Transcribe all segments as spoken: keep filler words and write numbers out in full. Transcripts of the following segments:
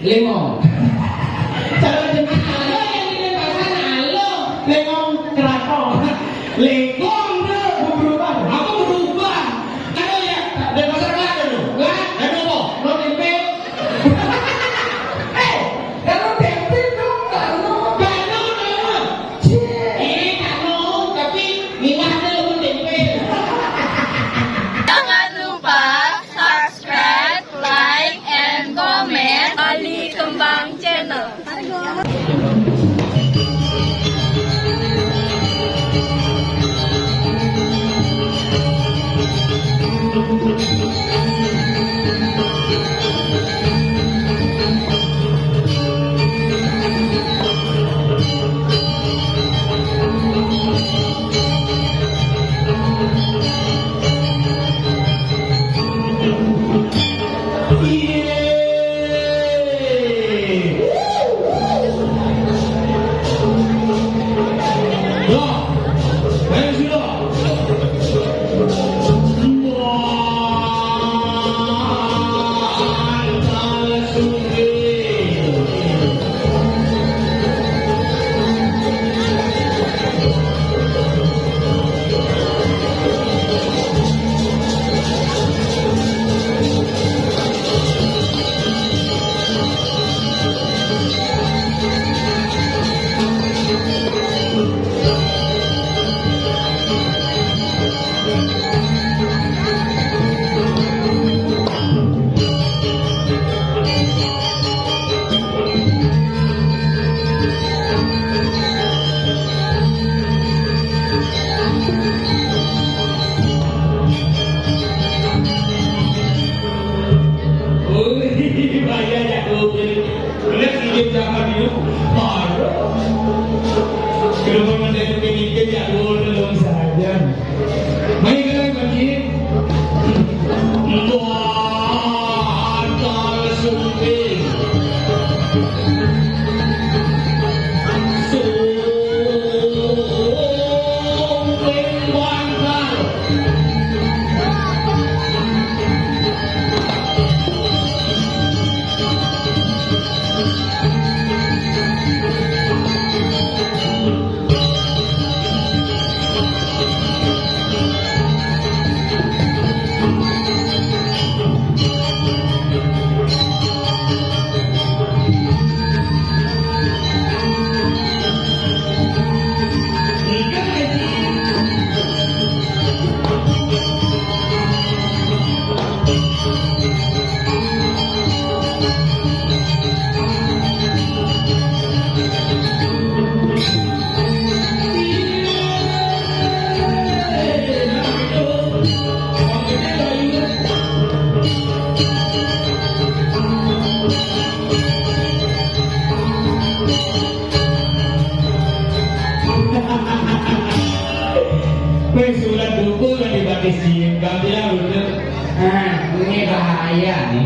Lengong. Cara jemaah, halo yang di Denpasar, halo. Lengong keraton. Lengong tuh berubah. Apa berubah? Ada ya? Denpasar nggak ada tuh. Nggak? Ada apa? No tempe. Eh, kalau tempe dong, kalau. Kalau, kalau. Cie. Eh, kalau, tapi miwah ada lo tempe. Jangan lupa subscribe, like, and comment Bali Kembang Channel. Oh, bahaya ya, oh, bener. Bener sih, dia sama dia. Parah. Kenapa mendadak mikir ya, oh, belum sadar. Mari kita lagi. Batal sumping. Sumping batal. Wis, sulap dupa kan dibatis cilik, gak bilang udah. Nah, ini bahaya nih.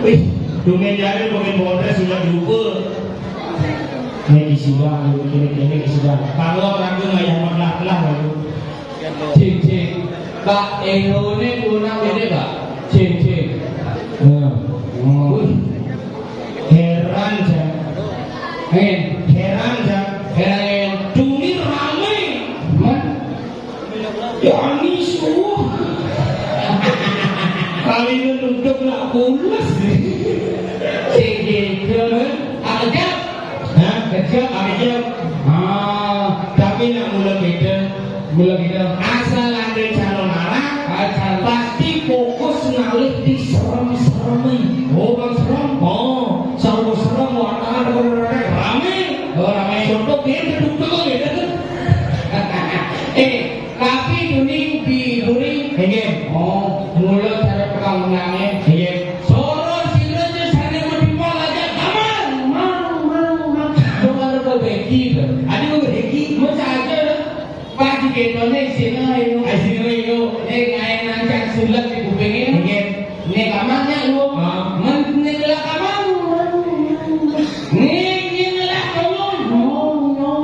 Wih, dumeh jare mungkin botres sulap dupa. Ini isi doang, ini, ini isi doang. Kalau orang tuh nggak yang melah-lah, lalu. Cing, cing. Pak, Ero ini tuh nak ini, Pak. Cing, cing. Nah. Wih. Heran, Cang. Eh, heran, Cang. Heran, heran. Duni rame. Hah? Ya, anis, uh. Kali ini nunduk nak pulas. Cing, cing. Hah? Kejam. Hah? Kejam. Kejam. Ah, tapi nak mula beda. Mula kita asal ada calon anak, ah, calon pasti fokus ngalih di serem-serem. Oh, bang serem. Oh, serem-serem warna ada rame. Oh, rame. Contoh dia betul gitu. Eh, tapi Duni di Duri. Nggih. Oh, mula cara pembangunannya. Nggih. Soro sira je sane wedi mal aja kamar. Mau, mau, mau. Kok karo kebeki to? Aduh, beki. Mau saja. Pas diketone isine ayo. Isine ayo. Eh, ngae nancak sulap di kupinge. Nggih. Nek kamar nyak lu. Ah. Men nek lah kamar. Nek, nek lah kamar. No, no.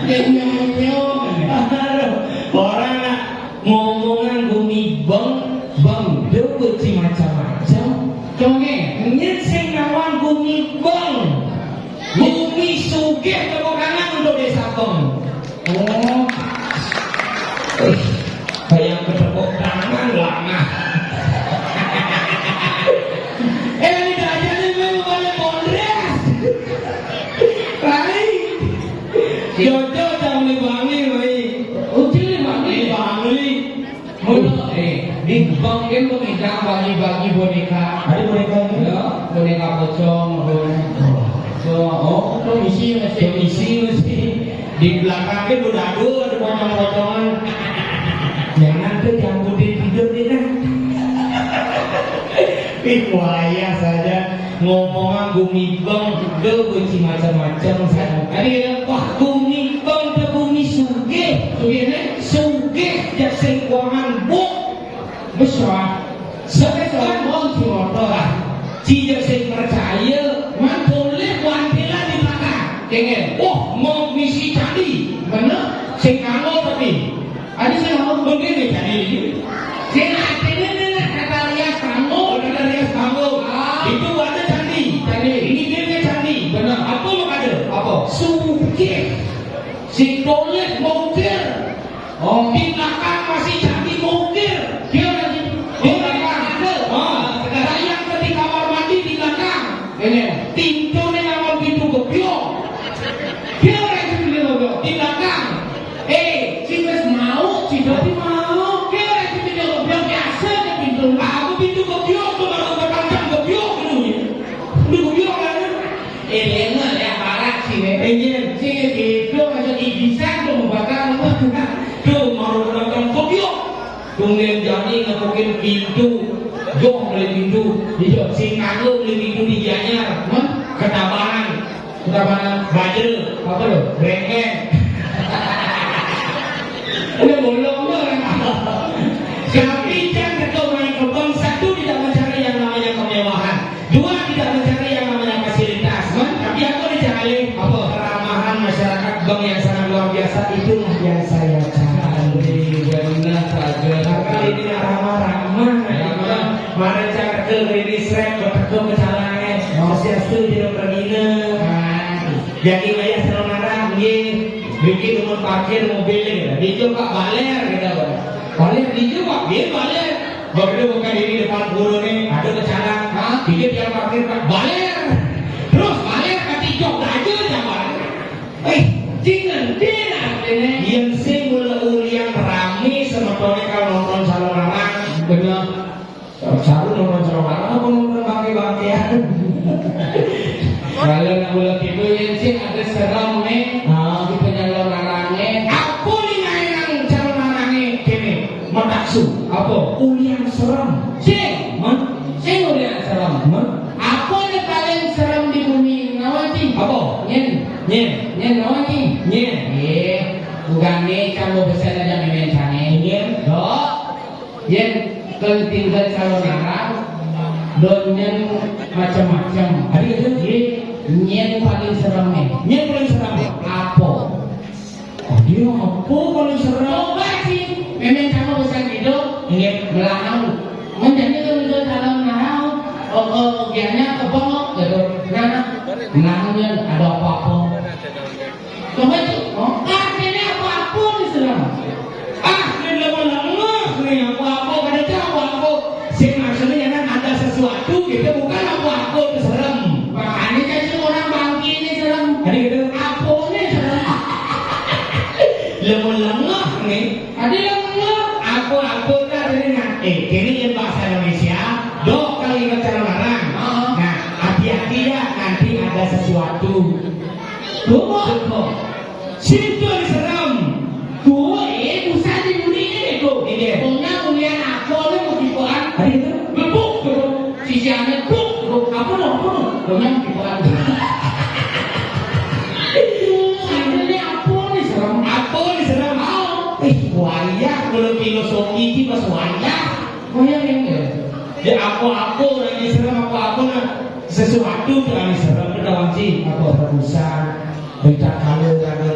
Nek nyak, nyak. Aduh, orang nak ngomongan bumi beng, beng, dia macam-macam. Tepuk tangan untuk Desa Peng. Oh. Eh, kayak bertepuk tangan lama. Eh, ini aja nih, memang boleh bondres. Lain. Jojo jangan dibangi, Mai. Ucil dibangi. Bangli. Mula, eh, di bank kan peminta bagi-bagi boneka. Ada boneka ni? Ya, boneka pocong, boneka. So, oh, tu misi mesti. Misi mesti. Di belakang kan udah ada, ada pocong-pocongan. Jangan tu jangan putih tidur ni kan. Ih, buaya saja. Ngomongan gumibang, udah benci macam-macam saya. Tadi dia, wah, gumibang ke bumi sugih. Sugih ni? Sugih, jak sing kuangan buk. Besar. Sekarang mau si motor lah. Ci jak sing percaya, man boleh wantilan di belakang. Kengen. Wah, mau misi candi. Benar? Sing kanggo tapi. Ada sing ngomong begini candi ini. Sing artinya ni nak kata rias kanggo. Oh, kata rias kanggo. Ah. Itu ada candi. Candi. Ini dia punya candi. Benar. Apa mau ada? Apa? Sugih. Si Toleh mokir. Oh. Di belakang masih candi mokir. Dia lagi. Di belakang. Ada. Ah. Saya yang di kamar mandi di belakang. Ini. Pintu ni nama pintu gebyok. Dia orang itu pintu gebyok. Di belakang. Eh, si wis mau, si dadi mau. Dia orang itu pintu gebyok biasa ke pintu. Aku pintu gebyok tu baru berpandang gebyok dulu ya. Pintu gebyok kan? Eh, lengan ya, parak sih, eh. Eh, iya. Sing gitu, aja dibisan tu bakal. Tu baru berpandang gebyok. Tunggal jani ngepukin pintu. Joh beli pintu. Iya. Sing kanggo beli pintu di Gianyar. Hah? Ketabanan. Ketabanan. Bajel. Apa tu? Brengkeng. Udah bolong tu orang. Tapi jangan kau main kebang, satu tidak mencari yang namanya kemewahan. Dua tidak mencari yang namanya fasilitas. Tapi aku dicari apa? Keramahan masyarakat Bang yang sangat luar biasa, itulah yang saya cari. Benar saja. Karena ini ramah-ramah, ramah. Mari cakap ke ini srek, betul ke caranya. Mau siap setuju tidak bergina. Jadi ayah senang marah, nggih. Bikin rumah parkir mobil ni. Dia juga baler kita, Bang. Baler dia juga, dia baler. Begitu buka diri depan guru ni, ada kecalang. Ha? Dia dia parkir, Pak. Baler. Terus baler, kata jok raja zaman. Eh, jangan dia nak kena. Yang sing mula ulian rame semetonnya kalau nonton calon anak. Benar. Saru nonton calon anak apa nonton bangke-bangkean? Kalau nak mula tiba yang sing ada serem ni, ah, kita nyalon anak ni. Apa ni nang calon anak ni? Kini, mataksu. Apa? Ulian serem. Sing, man? Sing ulian serem. Man? Apa ni paling serem di bumi? Ngawan ti? Apa? Nyen. Nyen. Nyen ngawan ti? Nyen. Eh, bukan ni kamu besar aja main sana. Nyen. Dok. Yen kan tinggal calon anak, don nyen macam-macam. Ada itu? Ye, nyen paling serem ni. Nyen paling serem. Apa? Oh, dia apa paling serem? Coba sih, memang sama besar gitu. Iya. Melahau. Menjadi kalau itu dalam nahau, oh, oh, biarnya kebengok gitu. Nah, melahau ada apa-apa. Coba itu, oh, artinya apa-apa nih, saudara. Ah, dia bilang lemah nih, apa-apa, pada dia apa-apa. Si maksudnya kan ada sesuatu gitu, bukan apa-apa itu serem. Makanya jadi orang bangkit ini serem. Ada gitu. Apa nih serem? Lemah-lemah nih. Ada yang lemah. Apa-apa kan ada dengan. Eh, kini yang bahasa Indonesia. Dok, kalau ingat cara larang. Heeh. Nah, hati-hati ya, nanti ada sesuatu. Tuh, tuh. Situ diserem. Tuh, eh, usah dibunyiin itu. Iya. Pokoknya ulian aku ni mau dibuat. Ada itu? Bebuk, bebuk. Sisiannya buk, buk. Apa dong, apa dong? Pokoknya mau dibuat. Akhirnya apa ni serem? Apa ni serem? Mau. Eh, wayah kalau filosofi ini pas wayah. Wayah yang ya? Ya apa-apa lagi serem, apa-apa nah. Sesuatu tu lagi serem, tu kawan si. Apa rebusan? Berita kalau ada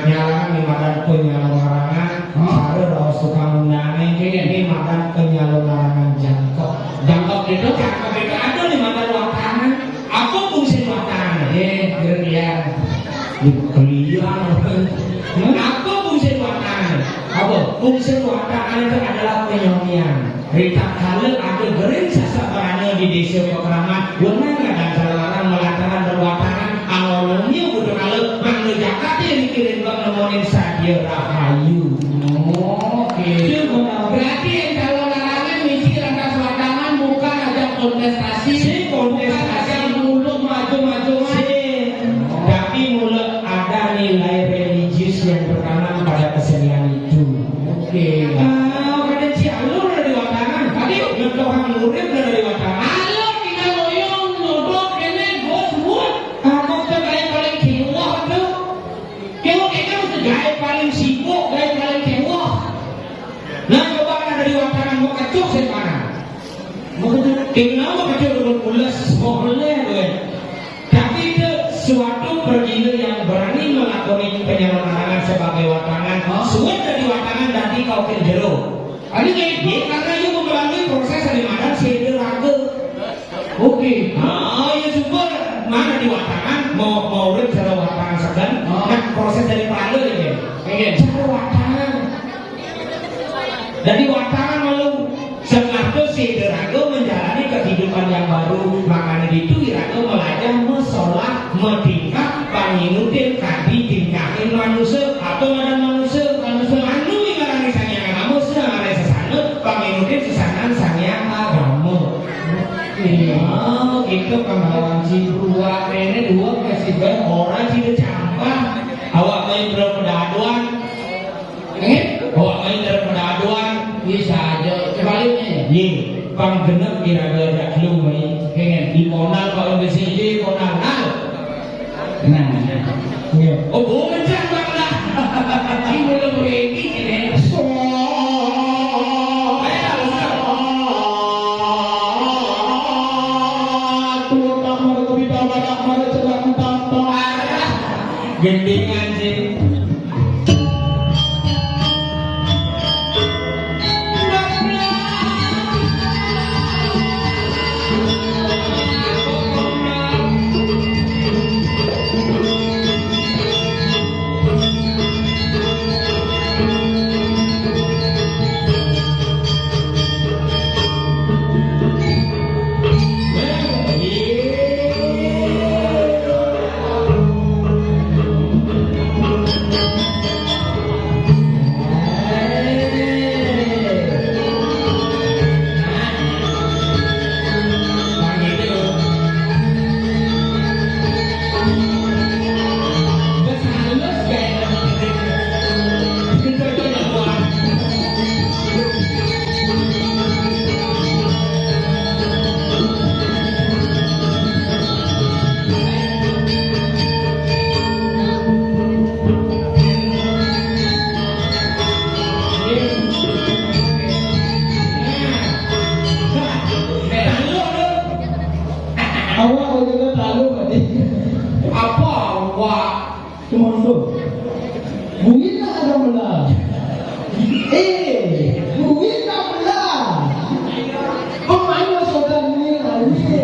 nyalangan ni makan pun nyalang larangan. Hah? Ada raus tukang undangan ni makan penyalur larangan jangkep. Jangkep itu, jangkep itu ada ni makan watanan. Apa fungsi watanan? Eh, kira dia. Kelian. Apa fungsi watangan? Apa? Fungsi watangan itu adalah penyonian. Ritatkala ada gering sasabrana di desa pakraman, wenang ngadan salarang malataran wewatangan, anolongnya udah kala mangda jakaté dikirim bang nemonin sadia rahayu. Oke. Berarti yang calon larangan misi lantas watangan bukan ajak kontestasi, sing kontestasi, bukan ajak muluk maju-majuan. Sing. Tapi mula ada nilai religius yang tertanam pada kesenian itu. Oke. Ah, kada cialur dari watangan. Tadi ngedohang murid dari watangan. Halo, kita ngoyong, nyodok, ini, bos, buat. Aku tuh kayak paling kiwah tuh. Kiwah kita mesti gaya paling sibuk, gaya paling kiwah. Nah, coba ada di watangan mau kecuk sih mana? Mau kecuk. Kenapa kecuk dengan pulas? Mau boleh, gue. Tapi itu suatu pergila yang berani melakoni penyalonangan sebagai watangan. Hah? Suwun dadi watangan dadi kau jero. Adi nggih, karena itu melalui proses dari madan sehingga raga. Oke. Ah, ya syukur. Mana di watangan mau mau urip cara watangan segan. Oh. Nah, proses dari pada ini. Oke. Cara watangan. Jadi watangan malu. Sing ngatur si iraga menjalani kehidupan yang baru. Makanya itu iraga belajar mesolah, metingkah, panginutin kadi tingkahin manusia. Apa ngaran manusia? Manusia anu ngarani Sang Hyang Agama, sing ngarani sesana, panginutin sesanan Sang Hyang Agama. Iya, kita panggawan si dua ini dua kasih ben orang tidak campur. Awak main berapa daduan? Nggih? Awak main dalam pengaduan. Bisa aja. Sebaliknya. Ye, pang genep iraga jak lu mai. Pengen di Monal kalau di sini Monal. Nah. Nggih. Oh, bu kencang bang dah. Ini belum ready ini. So. Ayo, Ustaz. Tuh, tak mau tapi tak banyak, mau celah, tak, tak. Gendingan sih. Awak kau jaga talu tadi. Apa awak? Cuma tu. Buina ada mula. Eh, buina mula. Pemain masuk dan ni lagi.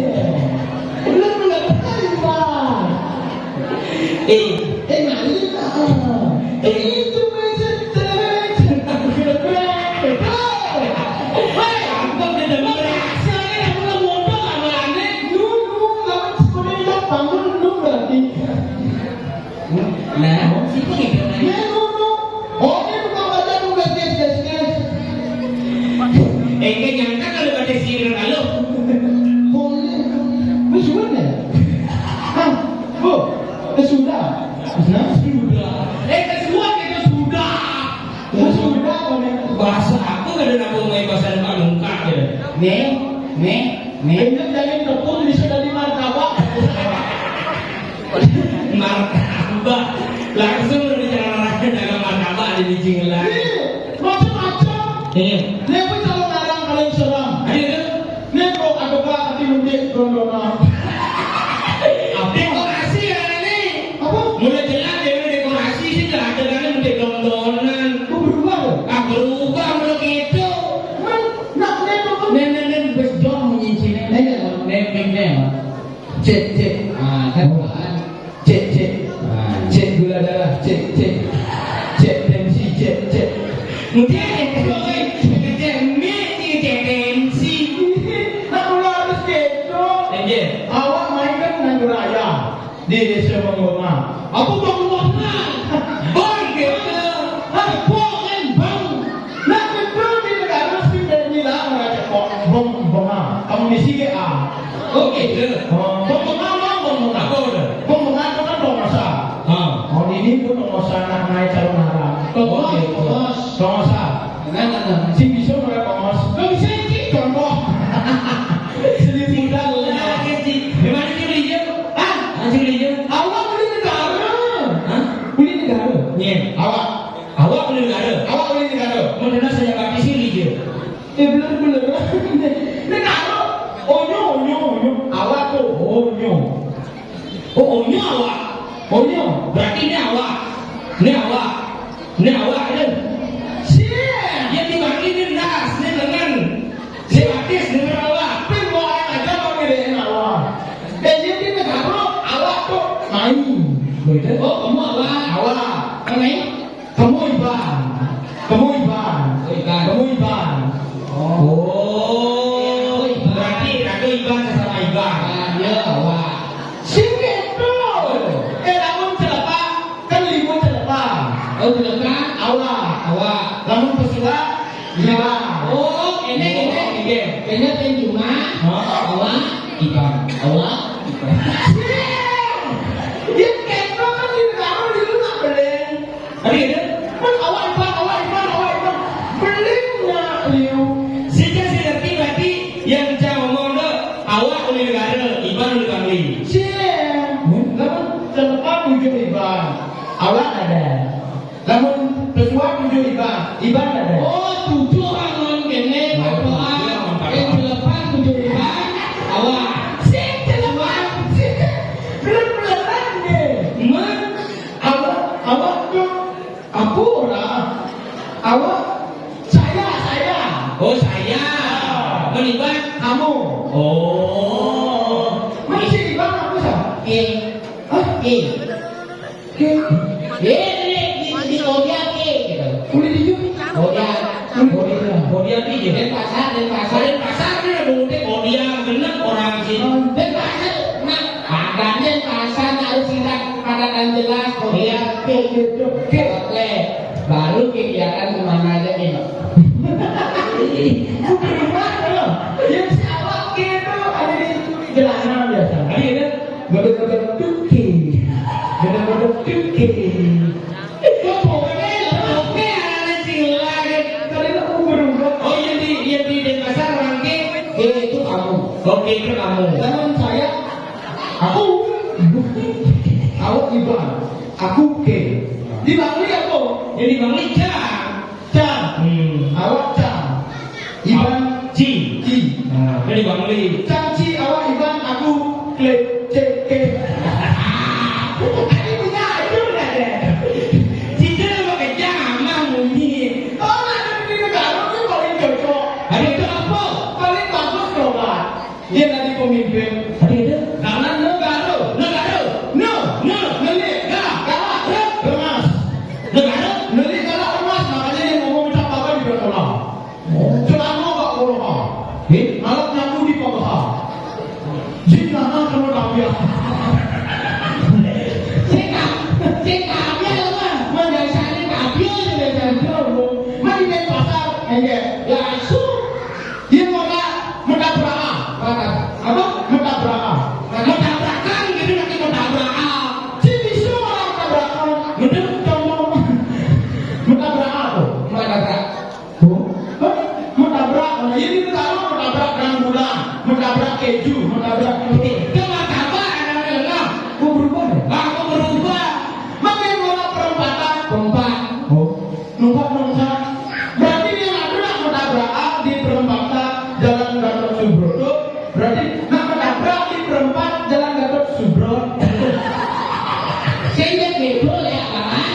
Belum mula terima. Eh, eh, mari lah. Eh, itu macam terus. Hei, apa kena berasa ni? Aku nak mondok lama ni. Lu, lu, lawan sekolah ni dah bangun, lu berarti. Nah, siapa ni? Ya, lu, lu. Oh, ni bukan baca tugas, guys, guys, guys. Eh, kau jangan kalau baca sihir kalau. Boleh. Lu suruh ni? Hah? Oh, eh, sudah. Nah, sudah. Eh, kesuwan itu sudah. Terus sudah, bahasa aku kada nak ngomong bahasa Demak lengkap ya. Nih, nih, nih. Ini dari tepung bisa dari martabak. Martabak. Langsung dari cara dagang martabak di biji ngelar. Nih, macam-macam. Iya. Nih pun kalau ngarang paling seram. Ayo tu. Nih, bro, ada apa hati mudik, bro, bro, bro. Dekorasi ya ni. Apa? Mula jelas dia ni dekorasi sih, dah ada kan mudik, bro, bro, bro. Oh, berubah, bro? Ah, berubah mula gitu. Man, nak, nih, bro, bro. Nih, nih, nih, bes dong munyi sini. Nih, nih, nih, nih, nih. Cek, cek. Ah, kan, kan. Cek, cek. Ah, cek. Adalah cek, cek. Cek tensi, cek, cek. Mungkin yang kedua, cek tensi, cek tensi. Nah, kula harus gitu. Nggih. Awak main kan nang raya di Desa Banggongan. Apa Banggongan? Bang, gitu. Hah, Bang, Bang. Nah, betul di negara sing dari lah, mereka kok Bang, Bang. Kamu di sini, ah. Oke, gitu. Oh, Bang, Bang, Bang, Bang, Bang. Apa udah? Bang, Bang, itu kan Bang Masa. Ah. Oh, ini pun Bang Masa, anak naik calon haram. Bang Masa, Oke, Bang Masa. Bang Masa. Nah, nah, nah. Si bisa mereka Bang Masa. Bang Masa ini contoh. Seni muda, Nah, ya. Gitu. Gimana sih, Uli, Jeng? Ah, ah, sih, Uli, Jeng. Awak boleh negara. Hah? Boleh negara. Iya. Awak. Awak boleh negara. Awak boleh negara. Mendengar saya pakai sih, Uli, Jeng. Eh, bener-bener. Ini kalau onyo, onyo, onyo. Awak tuh onyo. Oh, onyo awak. Onyo. Berarti ini awak. Ini awak. Ini awak, ini. Siap. Yang dipanggil ini nas, ini lengan. Ini batis, ini awak. Pin mau aja mau ngedein awak. Eh, jadi negara awak tuh main. Begitu. Oh, kamu awak. Awak. Main? Kamu Iban. Kamu Iban. Oh, Iban. Kamu Iban. Oh. Oh, Iban. Berarti aku Iban sama Iban. Ah, ya, wah. Sing gitu. Eh, lamun celepah, kan lima celepah. Oh, celepah? Awak. Awak. Lamun pesuak, Iban. Oh, ini, ini. Oke. Kayaknya yang cuma Hah? Awak, Iban. Awak, Iban. Dia kepo kan di dalam di rumah, Belen. Tadi ada? Kan awak Iban, awak Iban, awak Iban. Belen nak liu. Sehingga saya ngerti berarti yang saya ngomong tu, awak boleh negara, Iban boleh bangli. Siap. Hmm? Lamun celepah tujuh Iban. Awak ada. Lamun pesuak tujuh Iban, Iban ada. Oh, tujuh orang lawan kene, Oh, berdoa. Tujuh orang berdoa. Eh, celepah tujuh Iban, awak. Sing celepah, sing. Belum-belum ni. Man? Awak, awak tu, aku orang. Awak, saya, saya. Oh, saya. Ah. Man Iban? Kamu. Oh. Masih Iban aku sah? Eh. Hah? Eh. Eh, eh, di, di Kodia, eh, gitu. Boleh dijemput? Kodia. Kodia. Kodia di, ya? Denpasar, Denpasar. Denpasar ni ada bunyi Kodia, genep orang sini. Oh, Denpasar, nah, ada Denpasar, harus ingat pada dan jelas, Kodia. Oke, oke, oke. Oke. Baru kegiatan kemana aja, nih? Berubah, loh. Yang si awak gitu, ada di jalanan biasa. Ada, ada. Gede-gede tuki. Gede-gede tuki. Kok pokoknya oke, ada sila, ya. Tadi aku berubah. Oh, yang di, yang di Denpasar, Rangke? Eh, itu kamu. Oke, itu kamu. Jangan saya. Aku. Awak Iban. Aku K. Di Bangli apa? Yang di Bangli, Cang. Cang. Hmm. Awak Cang. Iban Ci. Ci. Nah, dia di Bangli. Cang Ci, awak Iban, aku Klik, Cek, K. Aku tadi punya itu dah deh. Cita nama kejam, amah munyi. Oh, nak di negara tu paling cocok. Ada itu apa? Paling bagus berobat. Dia tadi pemimpin. Ada itu? Karena negara, negara, no, no, nelik, galak, galak, rengas. Negara, nelik, galak, rengas. Makanya dia ngomong macam apa di sekolah. Celana bak kolong. Eh? Alat nyaku di pabah. Jin nana kena tabiah. Cek, cek tabiah lah, Bang. Mana saya tabiah je, biasa tu. Mana di pasar, enggak. Langsung. Dia maka menabrak. Apa? Menabrak. Nah, menabrakkan gitu, nanti menabrak. Cik, bisa orang tabrakan. Betul, contoh. Menabrak apa? Menabrak. Oh, hah? Menabrak, nah, ini negara menabrak ranggulan, menabrak keju, menabrak roti. Itu martabak, ada lengah. Kok berubah ya? Ah, kok berubah? Makin orang perempatan. Perempat. Oh. Numpak nongsa. Berarti yang ada nak menabrak di perempatan Jalan Gatot Subroto. Berarti nak menabrak di perempat Jalan Gatot Subroto. Saya ingat betul ya, Pak.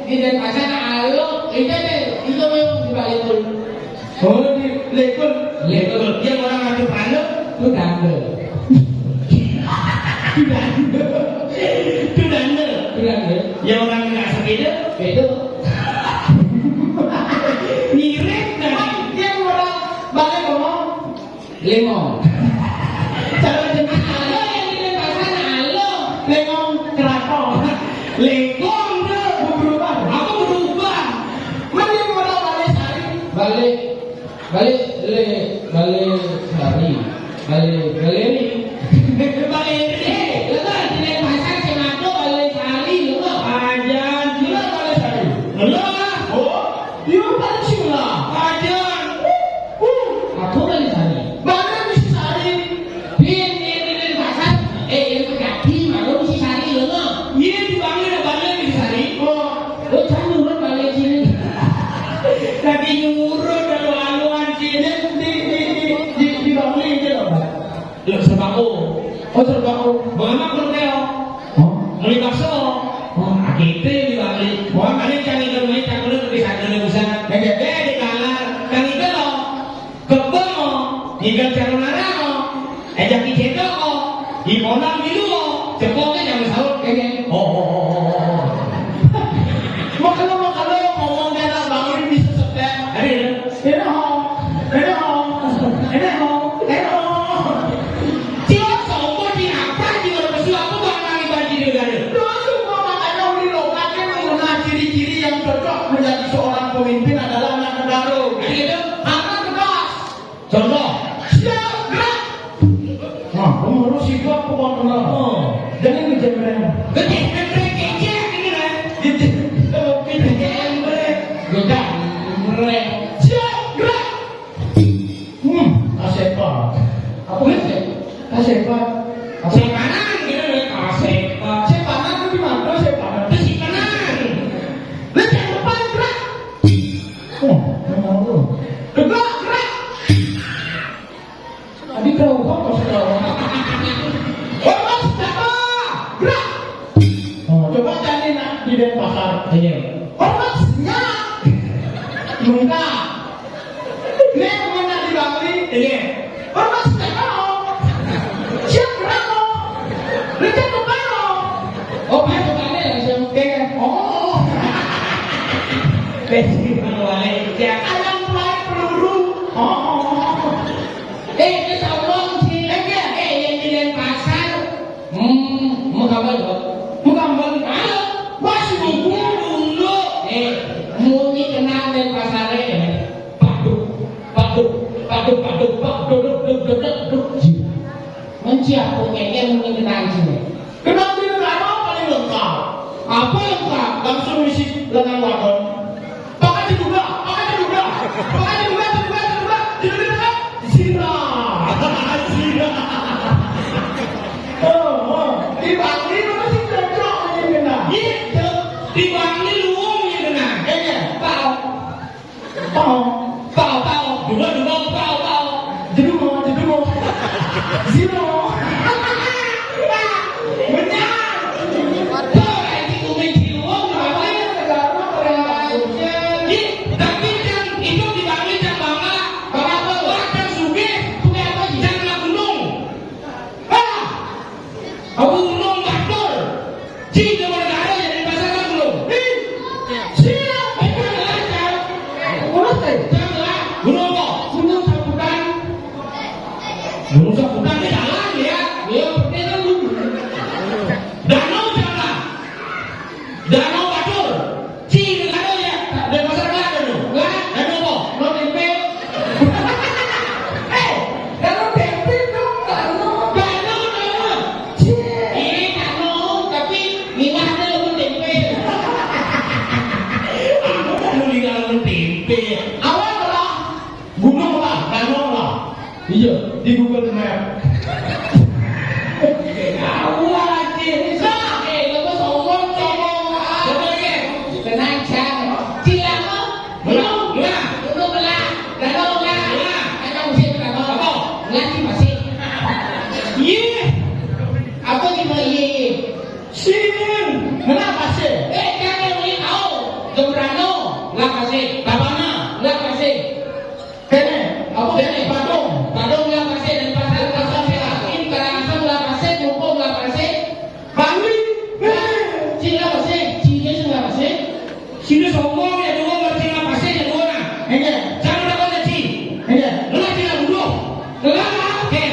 Di Denpasar, alo, itu deh, itu memang di Bali tuh. Oh, di Lekun. Lekun. Yang orang ngadu pala, itu dangdut. Itu dangdut. Itu dangdut. Itu dangdut. Yang orang nggak sepeda, itu. Mirip, nah. Yang orang balik ngomong, Limong. Cara jeneng alo yang di Denpasar, alo. Limong keraton. Lengkong, Bro, berubah. Apa berubah? Mending ora Bali Sari. Bali, Bali, le, Bali Sari. Bali, Baleri. Baleri. Lha di Denpasar sing ado Bali Sari, lho. Aja, gila Bali Sari. Lho. Oh, iya, paling sing lah. Aja. Uh, aku Bali Sari. Bali Sari. Bin, bin, bin, bin, pasar. Eh, yang kaki, malu si Sari, lho. Iya, di Bali ada Bali si Sari. Oh. Oh, jangan nurut Bali sini. Lagi nyuruh kalau aluan sini di, di, di, di, di Bali itu loh, Pak. Lho, Serbako. Oh, Serbako. Bagaimana kalau keo? Oh. Muli bakso. Oh. Nah, gitu di Bali. Wah, paling cang itu, main cang kulit, bisa kulit, bisa. Beda-beda di kalar. Cang itu loh. Kebon, ninggal calon anak, ajak dicetok, di pondok milu, cepoknya jangan sahur kayaknya. Oh, oh, oh, oh, oh. Makanya, makanya ngomong dia nak bangun bisa setel. Ada ya? Ada ho, ada ho, ada ho, ada ho. Cilok sombong di apa di luar besu apa bang lagi banjir negara? Terus semua makanya uli lokatnya mengenal ciri-ciri yang cocok menjadi seorang pemimpin adalah anak negara. Ada gitu? Anak tegas. Contoh. Siap, gerak. Nah, kamu harus siap ke bawah kenal. Oh. Jangan ngejembreng. Ngejembreng, kecek ini kan. Ngejembreng. Ngejembreng. Siap, gerak. Hmm, kasepat. Apa sih? Kasepat. Apa? Sepanan gitu loh, kasepat. Sepanan itu di mana? Sepanan. Itu sepanan. Lu jangan lupa, gerak. Oh, memang lu. Gerak, gerak. Tadi kerauhan pas kerauhan. Hormat senjata, gerak. Oh, coba cari nak di Denpasar. Iya. Hormat senjata. Enggak. Ini mana di Bali? Iya. Hormat senjata. Siap, gerak, oh. Rencana, oh. Oh, pas tadi langsung ke, oh. Besi Bang Wale, ya. Ayam fly peluru. Oh. Eh, itu sombong sih. Eh, iya. Eh, yang di Denpasar. Hmm, mau gambar, Bang? Mau gambar? Ah, wah, si Bubur dulu. Eh, muni kenal Denpasar, eh. Paduk, paduk, paduk, paduk, paduk, duduk, duduk, duduk, duduk. Menciak pokoknya muni kenal sih. Kenal di negara paling lengkap. Apa lengkap? Langsung isi lengan wadon. Pakai juga, pakai juga, pakai juga, juga, juga, juga, juga, zina, zina. Oh, oh. Di Bali mana sih cocok ini kena? Gitu. Di Bali luwung ini kena. Iya. Pau. Pau. Pau, pau. Dua, dua, pau, pau. Jedumo, jedumo. Zero. Benar. Tuh, kayak gitu, main di luwung, apa? Ih, tapi yang hidup di Bali, yang bangga. Bangga apa? Orang yang sugih. Punya apa? Jangan gunung. Ah! Aku gunung batur. Cing, coba negara jadi pasar kan belum? Ih! Siap! Eh, jangan lah, jangan. Urus deh. Jangan lah. Gunung apa? Gunung Saputan. Gunung Saputan di jalan, ya. Ya, betul kan, gunung. Danau jalan. Danau Batur. Cing, danau ya. Denpasar nggak ada tuh. Nggak ada. Danau apa? Danau Tempe. Eh, danau Tempe dong, danau. Danau, danau. Cing. Iya, danau, tapi minah ada danau Tempe. Aku danau di danau Tempe. Awal lah. Gunung lah, danau lah. Iya, di Google Map. Awal aja. Bisa. Eh, lo tuh sombong, sombong. Coba ya. Tenang, Cang. Cilama. Gunung. Gunung. Gunung belah. Danau belah. Belah. Ada musim danau. Apa? Ngelatih masih. Iya. Apa cuma iya, iya? Sing. Kenapa sih? Eh, jangan, ini tahu. Sini sombong ya dua, berarti apa sih ya dua nah? Iya. Jangan ada kau ngaji. Iya. Lu ngaji lah dulu. Lah, oke.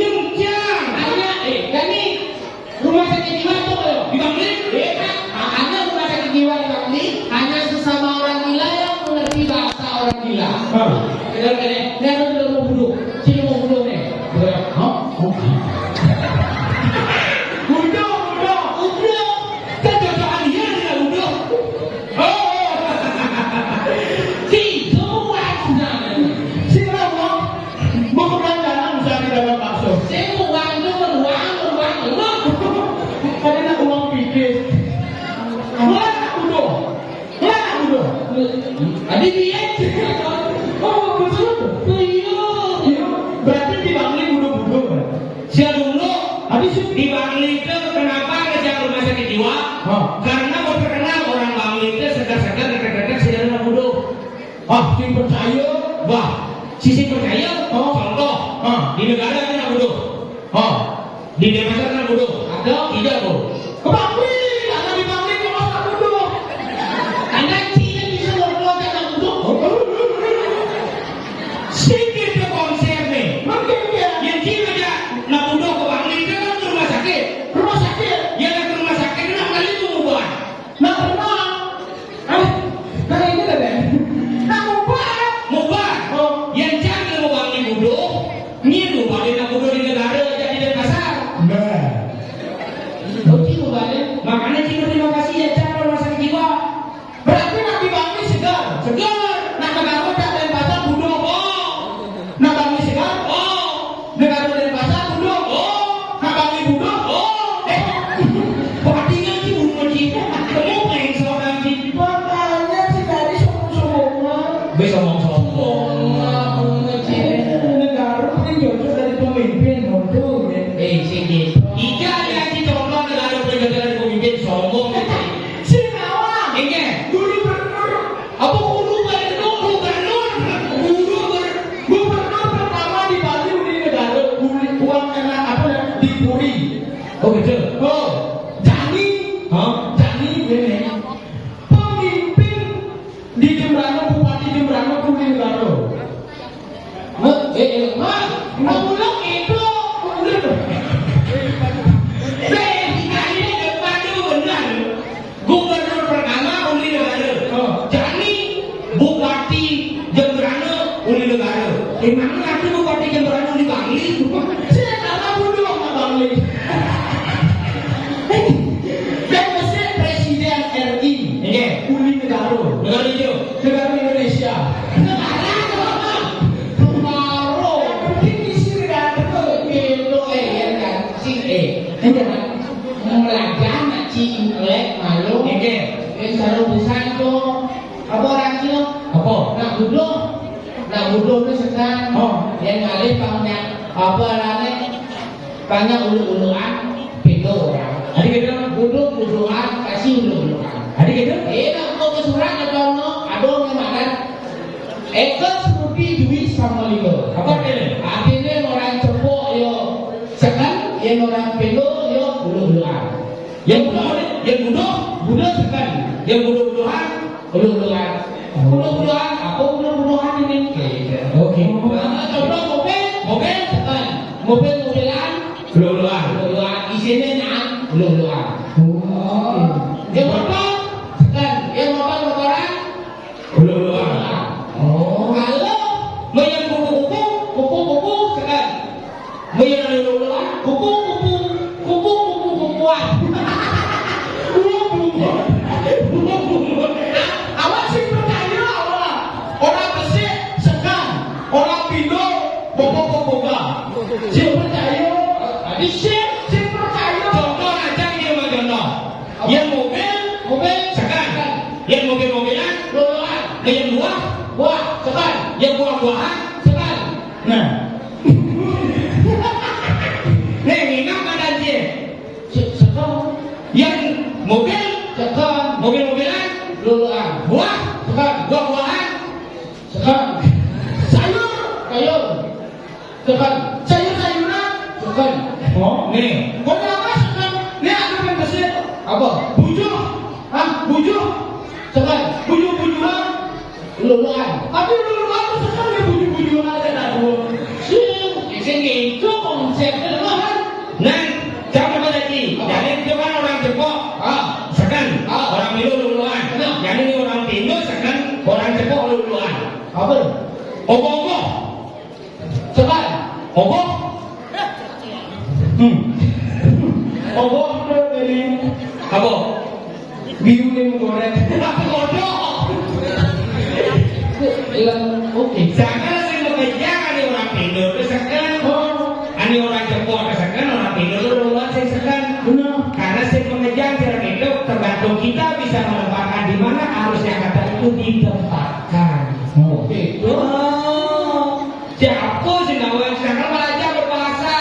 Jengkiang. Hanya, eh, kami rumah sakit jiwa tuh kalau di Bangli, eh, kan? Makanya rumah sakit jiwa di Bangli hanya sesama orang gila yang mengerti bahasa orang gila. Hah. Benar kan, ya? Ini aku udah mau bunuh. Sini mau bunuh nih. Hah? Oh. Udah, udah, udah. Kan cocok dia dengan udah. Oh. Si, semua sudah. Si Rawang, mau ke Prancanan, bisa di dalam bakso. Semua itu beruang, beruang, beruang. Ada nak uang pikir. Mana udah? Mana udah? Ada dia. Oh, betul. Iya. Iya. Berarti di Bangli budo-budo, kan? Sia dulu, habis itu di Bangli itu kenapa ngejak rumah sakit jiwa? Hah? Karena mau terkenal orang Bangli itu segar-segar, dekat-dekat, sih ada budo. Ah, sing percaya. Wah, sisi percaya. Oh. Contoh, ah, di negara kan budo. Oh. Di Denpasar kan budo. Ada? Tidak, Bu. Kebakti, ada di Bangli, kalau tak budo. Anda tidak bisa berkeluarga tak budo. Oh. Sedikit ke konser nih. Mungkin dia. Yang Cina aja, nak budo ke Bangli, dia kan ke rumah sakit. Rumah sakit? Ya, ke rumah sakit, kenapa kali itu bubar? Nak pernah. Ah, nah ini dah, Ben. Nak bubar. Bubar. Oh. Yang cari mau Bangli budo, ni lu balik nak budo di negara, jadi di pasar. Nah. Oke, lu balik. Makanya kita terima kasih ya, cara rumah sakit jiwa. Berarti nak di Bangli segar. Segar. Nak negara tak ada pasar budo. Oh. Nak Bangli segar. Oh. Negara Denpasar budo. Oh. Nak Bangli budo. Oh. Eh. Perhatikan si budo, Ci. Kamu pengen seorang, Ci. Makanya si tadi sombong-sombongan. Be sombong-sombong. Sombong, Ci. Eh, negara paling cocok dari pemimpin, betul, ya. Eh, sini. Ija ya, Ci, contoh negara paling cocok dari pemimpin, sombong, Ci. Si Nawang. Ingat. Gubernur. Apa guru gubernur? Gubernur. Guru ber-, gubernur pertama di Bali, Uli Negara, Uli, uang enak apa ya? Di Puri. Oh, gitu. Oh, Jani. Hah? Jani ini. Pemimpin di Jembrana, Bupati Jembrana, Uli Negara. Hah? Eh, eh, Mas, mau pulang itu. Eh, di kali ini depan tuh benar. Gubernur pertama Uli Negara. Oh. Jani Bupati Jembrana Uli Negara. Emangnya aku Bupati Jembrana Uli Bangli? Saya tak tahu dulu sama Bangli. Dan mesti Presiden R I. Iya. Uli Negara. Negara hijau. Negara Indonesia. Negara apa? Negara. Penting isi negara. Gitu, eh, ya kan? Si, eh. Iya. Melajah nak ci intelek malu. Nggih. Wis karo pisan to. Apa ora ci? Apa? Nak buduh. Nak buduh wis sekan. Oh. Yen ngalih banyak apa arane? Banyak uluk-ulukan, beda ora. Adi beda? Buduh-buduhan, kasih uluk-ulukan. Adi beda? Eh, nak kok ke surat ada ono, ada ono makan. Eka Sruti Dwi Samalila. Apa artine? Artine ora cepuk ya seken, yen ora pelo ya uluk-ulukan. Yang buduh, yang buduh, buduh seken. Yang buduh-buduhan, uluk-ulukan. Buduh-buduhan, apa buduh-buduhan ini? Oke. Nah, contoh mobil, mobil seken. Mobil-mobilan, uluk-ulukan. Uluk-ulukan. Isine nang uluk-ulukan. Oh. Yang motor seken, yang motor-motoran, uluk-ulukan. Oh. Kalau mau yang kupu-kupu, kupu-kupu seken. Mau yang uluk-ulukan, kupu-kupu, kupu-kupu, kupuan. Kupu-kupu. Awak sing percaya awak. Orang besik seken, orang pindo bobo-boboga. Sing percaya. Tadi sing, sing percaya. Contoh aja dia, Mas, contoh. Yang mobil, mobil, seken. Yang mobil-mobilan, loloan. Yang buah, buah, seken. Yang buah-buahan, seken. Nah. Nih, ingat pada dia. Se-, seken. Yang mobil, seken. Mobil-mobilan, loloan. Buah, seken. Buah-buahan, seken. Sayur, sayur. Seken. Sayur-sayuran, seken. Oh, nih. Kok apa seken? Nih, aku pengen besar. Apa? Bujuh. Hah? Bujuh. Sekan. Bujuh-bujuhan. Luluan. Tapi luluan tu sekan dia bujuh-bujuhan ada dah dua. Sing, sing itu konsepnya lemah kan? Nah, jangan apa lagi. Apa? Jadi itu kan orang Jepok. Ah. Sekan. Ah. Orang Ilu luluan. Nah. Jadi ini orang Indo sekan, orang Jepok luluan. Apa? Ogoh-ogoh. Sekan. Ogoh. Hmm. Ogoh tu dari apa? Biu ni menggoreng. Apa kodok? Ilang, oke. Sekan sing mengejar ni orang Indo tu sekan. Oh. Ani orang Jepok tu sekan, orang Indo tu luluan sing sekan. Benar. Karena sing mengejar orang Indo tergantung kita bisa menempatkan di mana harusnya kata itu ditempatkan. Oke. Oh. Siapa sih nawang sedangkan belajar berbahasa?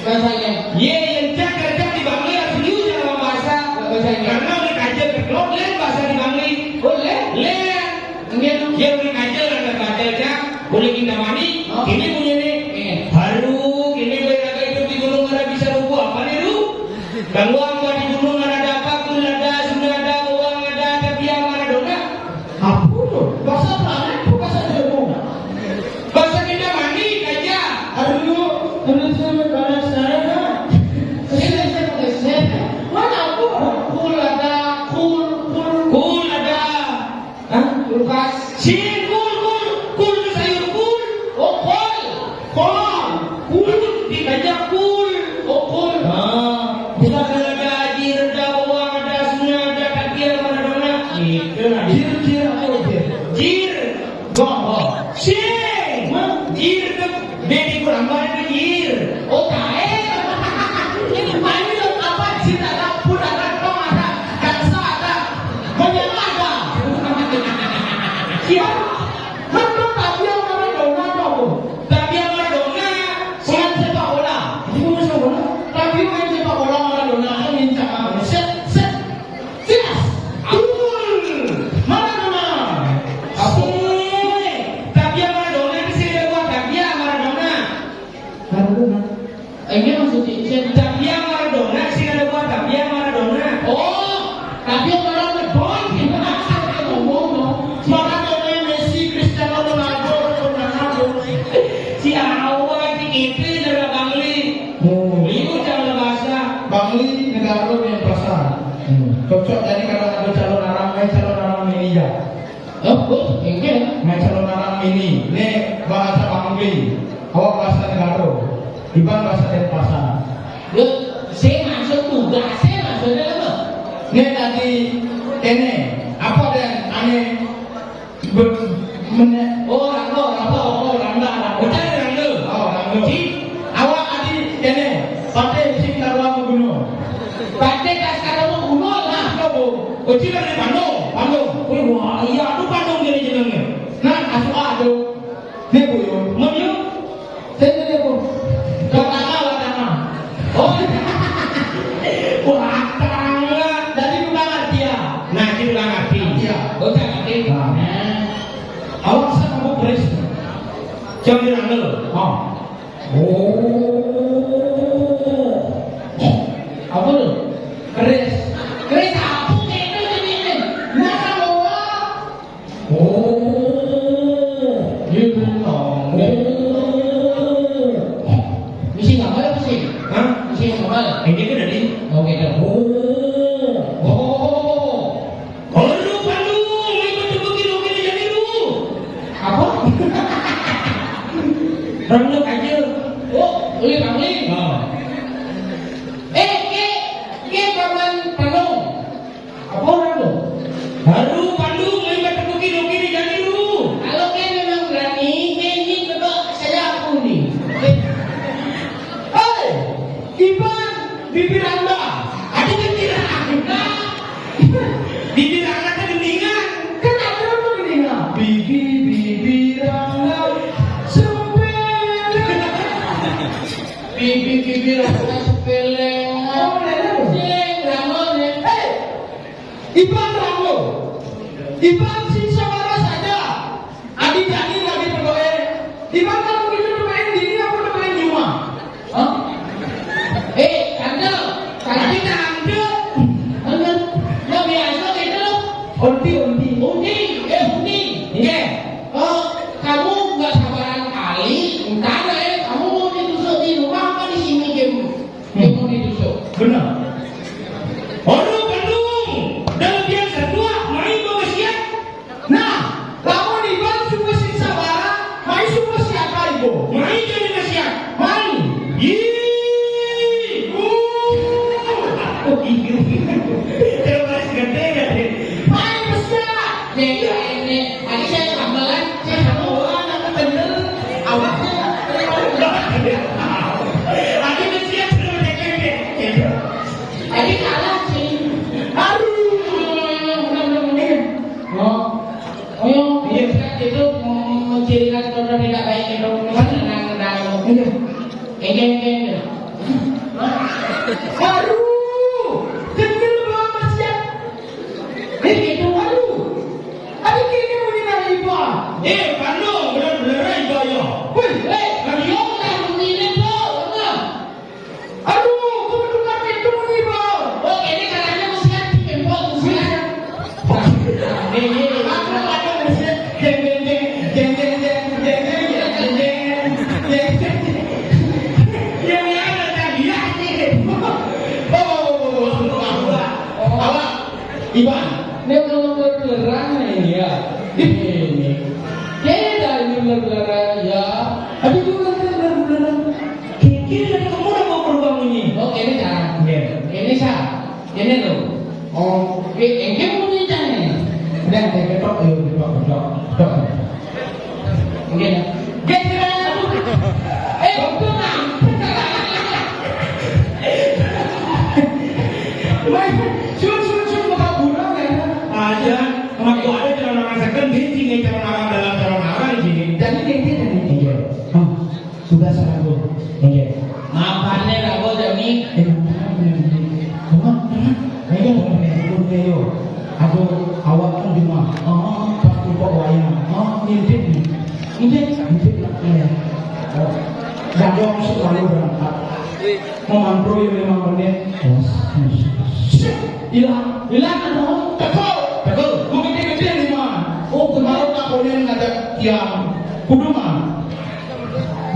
Bahasanya. Ye, yang cak kerja di Bangli harus you dalam bahasa. Bahasanya. Karena udah kajian ke klub, lain bahasa di Bangli. Oh, lain? Lain. Mungkin. Ye, udah kajian, ada baca cak. Boleh kita mani. Oh. Ini punya ni. Iya. Baru, ini boleh ada hidup di gunung, ada bisa rubuh. Apa ni tu? Gangguan buat di gunung, ada apa? Kul ada, Sunda ada, Bawang ada, tapi yang mana dona? Apa tu? Bahasa Melayu tu bahasa Jawa. Bahasa kita mani aja. Aduh, aduh, saya kalau saya. Saya, saya, saya. Mana aku? Kul ada, kul, kul. Kul ada. Hah? Kulkas. Sing, kul, kul. Kul tu sayur kul. Oh, kol. Kolong. Kul. Dikajak kul. Oh, kul. Ah. Bukan ada jir, ada bawang, ada Sunda, ada kakian, ada dona. Itu lah. Jir, jir, apa jir? Jir. Gong, gong. Sing. Hah? Jir tu. Dia di kurang banyak tu jir. Oh, tae. Mana apa jir ada, pun ada, tong ada, dansa ada. Banyak ada. Siapa? Kan tu tabiat Maradona tu apa? Tabiat Maradona. Main sepak bola. Dia main sepak bola? Tabiat main sepak bola Maradona tu ngincang apa? Set, set. Sias. Gol. Maradona. Apa? Tabiat Maradona ni sing ada buah tabiat Maradona. Maradona. Ini maksudnya, saya tabiat Maradona, sing ada buah tabiat Maradona. Oh, tabiat Maradona, boy. Maradona, Messi, Cristiano Ronaldo, Ronaldo. Si awal di itu dari Bangli. Oh. Liu cara bahasa. Bangli negara yang pasar. Hmm. Cocok jadi kalau ada calon orang, eh, calon orang ini ya. Oh, oh, ini. Nah, calon orang ini, ni bahasa Bangli. Awak bahasa negara. Iban bahasa Denpasar. Yo, saya maksud tugas, saya maksudnya apa? Ni tadi, ini, apa dan ane ber-, mene-, oh, rangga, rangga, oh, rangga, rangga. Bukan rangga. Oh, rangga. Ji? Awak adi, ini, patai bisi kita ruang gunung. Patai kas kada mau gunung lah. Apa, Bu? Oh, ji dari Bandung, Bandung. Oh, wah, iya, tu Bandung jadi jenengnya. Nah, asuh ah, tu. Ni, Bu, yo. Mun, yo? Saya jadi apa? Watanga, Watanga. Oh, Watanga. Dari tukang arti ya? Nah, di tukang arti. Iya. Oh, tak ngerti. Nah. Awak sama Bu Chris. Jam bilang dulu. Oh. Oh. Apa tu? Chris. Chris apa tu ini? Nah, sama. Oh, gitu dong. Oh. Misi gambar apa sih? Hah? Misi gambar. Ini kan tadi. Oke, dah. Oh. Oh. Baru Bandung, ikut terbukit oke jadi lu. Apa? Rangga aja. Oh, ini Bangli. Oh. Eh, ke, ke paman Bandung. Apa orang tu? Baru Bandung, main batu bukit, bukit di jalan tu. Kalau kau memang berani, kau ni kena saya aku ni. Hei, Iban, bibir anda. Ada bibir anda. Bibir anda tu gendingan. Kan ada apa gendingan? Bibir, bibir anda. Sempit. Bibir, bibir anda sepele. Oh, boleh lah. Sing, ramon, eh. Hei! Iban rangga. Iban sing sabara saja. Adi jani lagi berdoa. Iban kamu itu bermain dini apa bermain di rumah? Hah? Eh, tante, tante, tante. Tante. Unti, unti. Unti, eh, unti. Iya. Oh, kamu nggak sabaran kali, entah lah, eh, kamu mau ditusuk di rumah apa di sini, kamu? Kamu mau ditusuk. Benar. Orang kandung, dalam biasa dua, main bawa siap. Nah, lamun iban suku sing sabara, main suku siapa ibu? Main jadi siap. Main. Ih. Uh. Oh, iya. Terus gede, gede. Main besar. Jadi ini, tadi saya tambalan, saya sama orang, aku bener. Awaknya. Tadi kecil, sudah gede. Tadi kalah, sih. Aduh. Oh. Oh, iya. Itu mencirikan contoh tidak baik itu. Iya. Ini, ini, ini. Aduh. Kecil, Bang, masih. Eh, gitu, aduh. Tadi kini muni nang iba. Eh, kandung, bener-bener iba ya. Wih, eh, kandung lah muni ini, Bro. Nah. Aduh, kau tukar itu muni, Bro. Oh, ini katanya mesti kan di tempel, mesti kan. Nih, nih, aku ada mesti. Jeng, jeng, jeng. Jeng, jeng, jeng. Jeng, jeng, jeng. Jeng, jeng, jeng. Yang ada tadi, ya, ini. Oh, oh, oh, oh, oh, oh, oh. Awak. Iban, ini kalau berkelerang ini ya. Ini. Keda ini berkelerang ya. Tapi juga berkelerang. Kikir dan kamu udah mau berubah ini. Oh, ini cara. Iya. Ini sah. Ini loh. Oh, eh, eh, kamu ini cara ini. Udah, saya ketok, ayo, ketok, ketok, ketok. Mungkin. Geseran. Eh, untung ah. Wah, sun, sun, sun, buka burung ya. Aja, waktu ada calon orang second, dia tinggal calon orang dalam calon orang di sini. Jadi dia, dia dari dia. Oh, sudah seragu. Iya. Maafane rago jami. Eh, maafane. Mama, mama. Ayo, mama, mama, yo. Aku awak kan cuma, oh, pas tumpuk wayang, oh, ngintip nih. Ngintip, ngintip lah, iya. Oh. Gak ada maksud lalu berangkat. Mau mantro ya lima menit. Hilang, hilang, ada orang. Teko, teko. Gue gede-gede lima. Oh, kemarin tak boleh ngajak tiang. Kudu mah.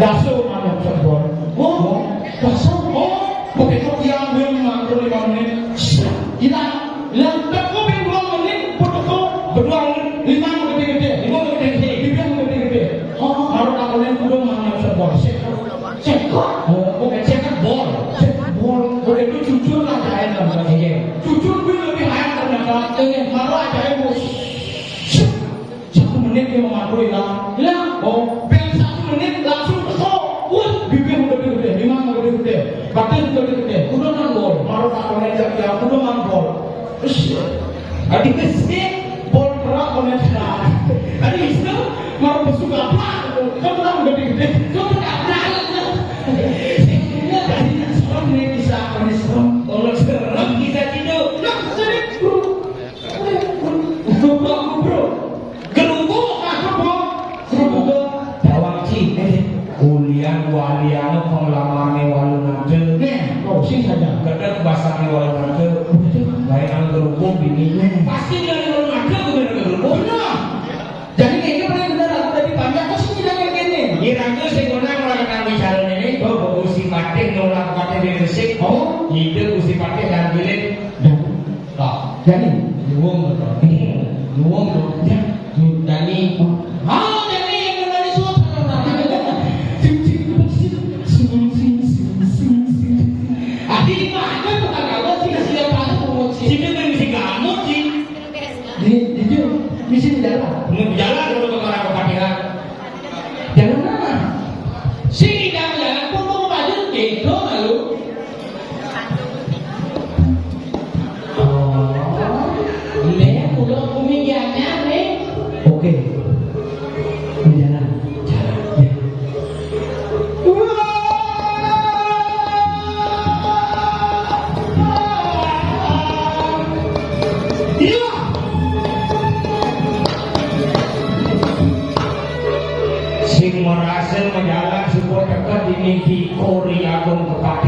Daso mana sebor. Oh, daso. Oh, begitu tiang gue mantro lima menit. Hilang. Lah, teko ben dua menit, potoko, berdua menit, lima gede-gede, lima gede-gede, bibir gede-gede. Oh, baru tak boleh kudu mana sebor. Sekot. Sekot. Oh, oke, sekot bol. Sekot bol. Oke, itu jujur lah, saya nggak bisa. Iya. Jujur gue lebih hayang ternyata. Iya. Baru aja, bos. Satu menit dia mau ngaku hilang. Hilang. Oh, bel satu menit langsung kesel. Wah, bibir udah gede-gede, lima udah gede-gede, batin udah gede-gede. Udah nang bol. Maru tak konek jak dia, udah nang bol. Terus, tadi kesel, bol kerak konek sekarang. Tadi bisa, maru besuk apa? Kan udah gede-gede. Kau tak pernah. Ini tadi serem nih, bisa, ini serem. Kalau serem, bisa tidur. Nah, serem. Bro, bro. Gerubuk, apa, bro? Gerubuk. Bawang ci. Eh, ulian walian pengalaman walu nanti. Nih, kau sih saja. Kadang bahasa walu nanti. Betul. Lain gerubuk ini. Nih. Pasti dari walu nanti, bukan gerubuk. Benar. Jadi kayaknya paling benar aku tadi panjang, kok sih tidak kayak gini? Ini ragu sih, guna melakukan bicara ini. Oh, Gusti Patih nolak Patih di Gresik. Oh. Itu Gusti Patih dan Bilin. Dan Toh. Jani. Nyuwung to. Hmm. Nyuwung to. Ya. Jani. Oh, Jani yang ngenani suara. Sing, sing, sing, sing, sing, sing, sing. Adi di mana tuh, Kak? Apa sih, siapa tuh, Pungut sih? Sini kan misi kamu sih. Di, di, di, misi di jalan. Mau jalan kalau ke arah Kepatihan. Jalan mana? Sing idang jalan pun mau maju, gitu malu. Oh, ini pulau bumi anyar nih. Oke. Jalan. Jalan. Ya. Iya. Sing merasa menjalan support dekat ini di Kori Agung Kepati.